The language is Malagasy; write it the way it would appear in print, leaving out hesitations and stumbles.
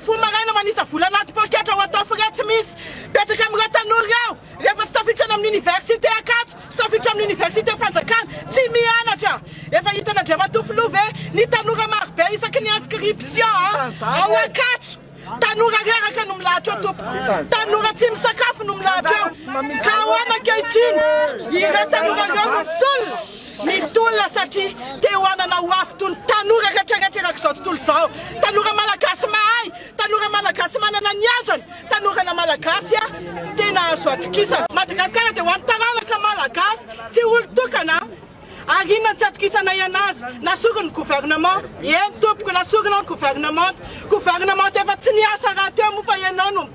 mifoha maraina manisa vola anaty poketra ho atao frais tsy misy. Betsaka amin'ireo tanora ireo rehefa tsy tafiditra any amin'ny université Ankatso, tsy tafiditra amin'ny université mpanjakana, tsy mianatra. Efa hitan'Andriamatoa Filoha ve ny tanora marobe isaky ny inscription ao Ankatso? Tanora reraka no milahatra eo tompoko. Tanora tsy misakafo no milahatra eo. Ka ahoana ankehitriny? Ireo tanora ireo no mitolona. Mitolona satria te ho hanana ho avy toy ny tanora rehetrarehetra erak'izao tontolo izao. Tanora malagasy mahay, tanora malagasy manana ny hajany, tanorana malagasy tena azo atokisana. Madagasikara dia ho an'ny taranaka malagasy, tsy olon-tokana. Ary inona no tsy atokisanay anazy? Nasoriny ny gouvernement. Eny tompoko, nasorina ny gouvernement. Gouvernement efa tsy niasa rahateo moa fa ianao no.